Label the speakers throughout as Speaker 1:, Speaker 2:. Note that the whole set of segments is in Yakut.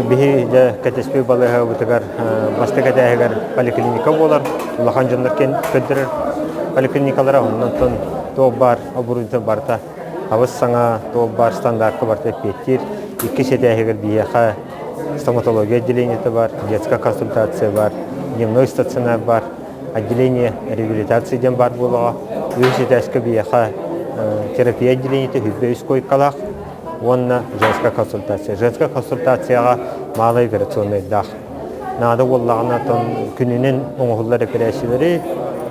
Speaker 1: Биһи дьэ кэтэспит балыыһабытыгар бастакы этээһигэр поликлиника буолар. Улахан дьоннор көрдөрөр поликлиникалара. Оннон туох баар оборудование барыта абыс саҥа туох баар стандартка барыта эппиэттиир. Иккис этээһигэр биһиэхэ стоматология отделениета бар, детская консультация бар, дневной стационар бар, отделение реабилитации диэн баар буолуоҕа. Үһүс этээскэ биһиэхэ терапия отделениета үһү үс койкалаах уонна женская консультация. Женская консультацияҕа малай операционнайдаах. Наада буоллаҕына күнүнэн оҥоһуллар эпэрээссийэлэри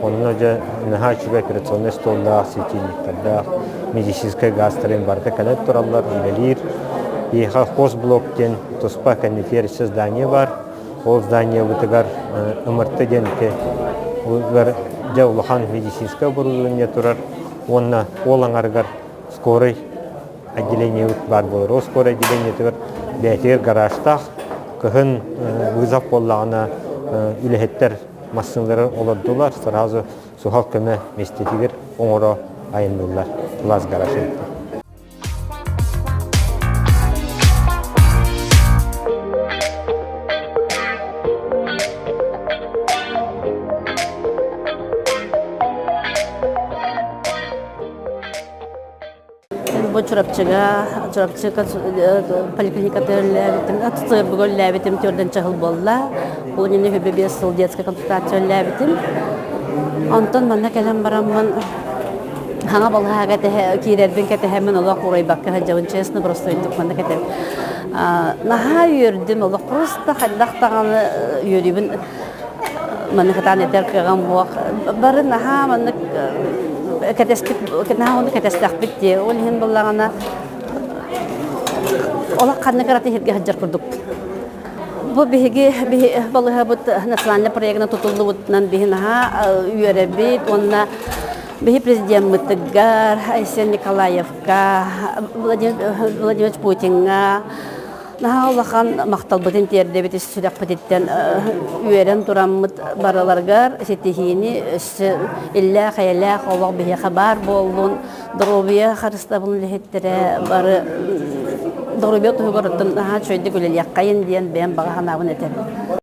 Speaker 1: онно дьэ наһаа үчүгэй операционнай столлаах, светильниктардаах, медицинскэй газтарын барыта кэлэн тураллар, үлэлиир. Биһиэхэ хозблок диэн туспа кэнники здание баар. Ол зданиебытыгар МРТ диэн дьэ улахан медицинскэй оборудование турар уонна ол аҥарыгар скорый отделениебыт баар буолар. Ол скорый отделениетыгар бэйэтигэр гаражтаах, кыһын вызов буоллаҕына үлэһиттэр массыыналары олордулар, сразу суһал көмө миэстэтигэр оҥоро айанныыллар сылаас гараж
Speaker 2: Бу Чурапчыга, Чурапчы поликлиниката үлэлээбитим, ЦРБ-га үлэлээбитим төрдөн чаһыл буолла. Ол иннинэ хүбэ биэс сыл детскай консультация үлэлээбитим. Онтон манна кэлэн бараммын хаҥа балаһаага киирэрбин кэтэһэммин олох урайбакка сылдьабын, честно, простойдук манна кэтэбин. Наһаа үөрдүм, олох просто хайдах даҕаны үөрүүбүн Маннык ытаан этэр кыаҕым суох. Бары наһаа маннык кэтэспит, наһаа ону кэтэстэхпит дии. Ол иһин буоллаҕына олох ханнык эрэ иһиргэ сылдьар курдукпут. Бу биһиги балыыһабыт национальный проегына тутуллубутунан биһи наһаа үөрэбит уонна биһи президеммытыгар Айсен Николаевка, Владимир Владимирович Путиҥҥа Наһаа улахан махталбытын тиэрдэбит ис сүрэхпититтэн үөрэн тураммыт барыларыгар ситиһиини өссө иллээх-эйэлээх олох биһиэхэ баар буоллун, доруобуйа харыстабылын үлэһиттэрэ бары доруобуйа туһугар оттон наһаа үчүгэйдик үлэлиэххэйин диэн бэйэм баҕа санаабын этэбин.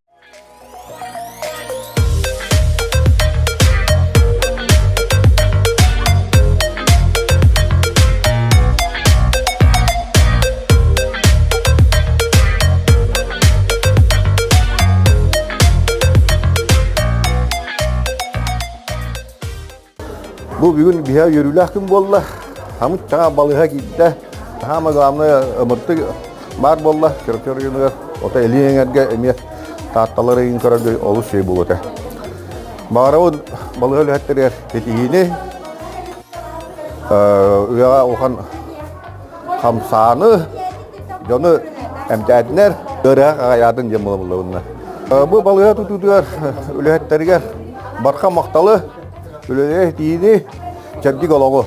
Speaker 3: Бу бүгүн биһиэхэ үөрүүлээх күн буолла. Хамыт саҥа балыыһа киирдэ. Самое главное ымыртык баар буолла Чурапчы оройуонугар. Ото Илин эҥэргэ эмиэ Таатталар ыйын көрөргө олус үчүгэй буолуо этэ. Баҕарабын балыыһа үлэһиттэригэр ситиһиини, үйэҕэ улахан хамсааны, дьону эмтээтинэр, ыарыһах аҕайаатын диэн буолабыллабынна. Бу балыыһа тутуутугар үлэһиттэригэр барха махталы, үлэлэһиини, чэбдик олоҕу.